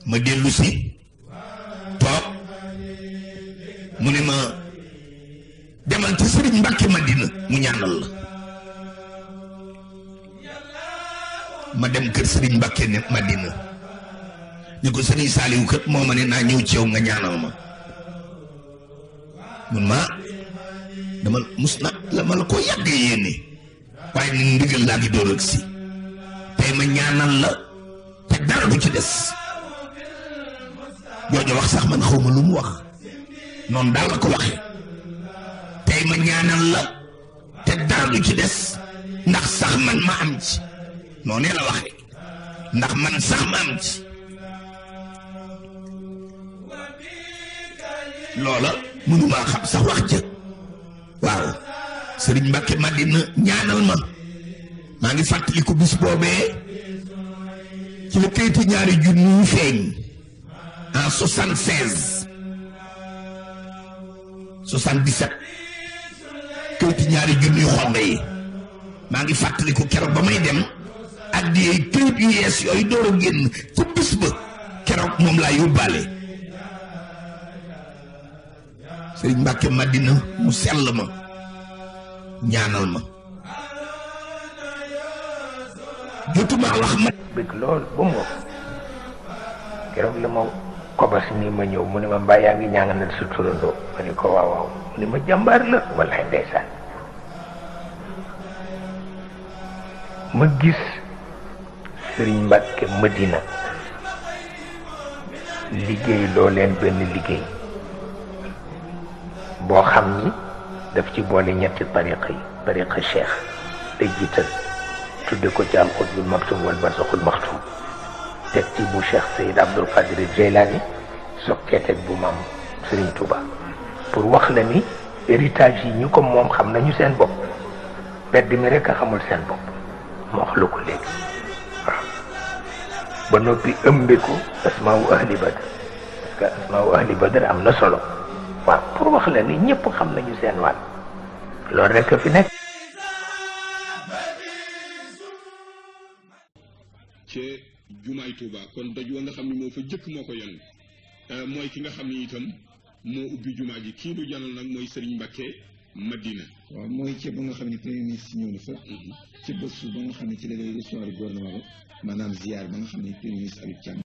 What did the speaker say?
ma dellu si toog mu ne ma demal ci Sëriñ Mbàkke Madina mu ñaanal la. ma dem kër Sëriñ Mbàkke Madina ni ko Sëriñ Saaliwu kat moo ma ne naa ñëw ci yow nga ñaanal ma. mun ma dama mus na la ma la ko yàgg yéene waaye ni ndigal laa ngi door ak si tey ma ñaanal la te dara du ci des. jooju wax sax man xaw ma lu mu wax noonu daal la ko waxee tey ma ñaanal la te dara du ci des ndax sax man ma am ci noonu la waxee ndax man sax ma am ci loola mënumaa xam sax wax jë waaw Sëriñ Mbàkke Madina ñaanal ma maa ngi fàttaliku bis boobee ci la kayiti ñaari junni yu feeñ en 76 77 kayiti ñaari junni yu xonq yi maa ngi fàttaliku keroog ba may dem ak di kayit yu yees yooyu door a génn ci bis ba keroog moom laa yóbbaale Sëriñ Mbàkke Madina mu sell ma ñaanal ma jotuma wax ma bëgg lool ba mu keroog la ma kobas ni ma ñëw mu ne ma mbaa yaa ngi ñaanal sa turandoo ma ne ko waaw waaw mu ne ma jàmbaar la wallaay ndeysaan ma gis Sëriñ Mbàkke Madina liggéey loo leen benn liggéey boo xam ni daf ci boole ñetti tariqa yi tariqa cheikh te jiital tudde ko ci alxutbul maktum wal barsaxul maxtum teg ci bu cheikh Sayid Abdul Qadir Jeylaani soog cee teg bu maam Serigne Touba pour wax la ni héritage yi ñu ko moom xam nañu seen bopp bedd mi rek a xamul seen bopp moo wax la ko léegi waaw ba noppi ëmbe ko asmaawu ahli badr parce que asmaawu ahli badr am na solo waaw pour wax la ni ñëpp xam nañu seen wàll loolu rek a fi nekk. ci jumaay Touba kon doj wa nga xam ne moo fa jëkk moo ko yanu mooy ki nga xam ne itam moo ubbi jumaa ji kii nu janal nag mooy Sëriñ Mbàkke Madina. waaw mooy ceeb ba nga xam ne premier ministre ñëw na fa. ci bés ba nga xam ne ci la lay recevoir gouvernement ba maanaam ziar ba nga xam ne premier ministre Habib Thiam